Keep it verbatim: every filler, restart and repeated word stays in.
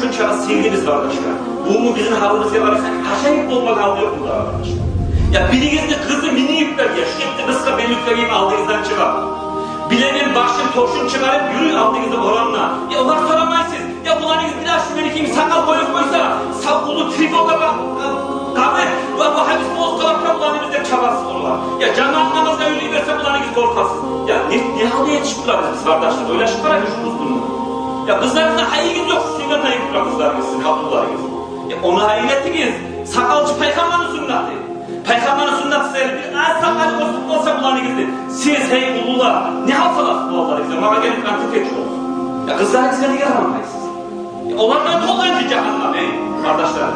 Шунча сыйлы биз, къардашлар. Бугюнгю бизин гьалыбызгъа къарасакъ, ажайып болмагъан гьал ёкъ мунда, къардашлар. Я биригизни къызы минип берген, шу гетди къысгъа беллик берген, алдыгъыздан чыгъа. Билеген башын, тёшюн чыгъарып юрюй алдыгъызда орамда. Я олар сорамайсыз. Я буланыгъыз бираз шу меники йимик сакъал къоюп къойса, сав уллу тревога къа-, къа-, къабы, ва бу гьадис болуп къалып да буланыгъыз деп чабасыз олар. Я жамаат намазгъа юрюй берсе, буланыгъыз къоркъасыз. Я не, не гьалгъа етишип турабыз биз, къардашлар? Ойлашып къарагъыз шу къызны. Я къызларыгъызны гьайыгъыз ёкъ, сизге гьайы тура къызларыгъыз, сизин къатынларыгъыз. Я ону гьайын этигиз, сакъал чы Пайхаммарны суннаты. Пайхаммарны суннаты сизге бир аз сакъалы оьсюп къалса буланыгъызны, сиз, гьей уллулар, не гьал саласыз балаларыгъызгъа? Магъа гелип къантип этип болур. Я къызларыгъызгъа неге къарамайсыз? Я олардан толгъан чы жагьаннам, эй, къардашлар.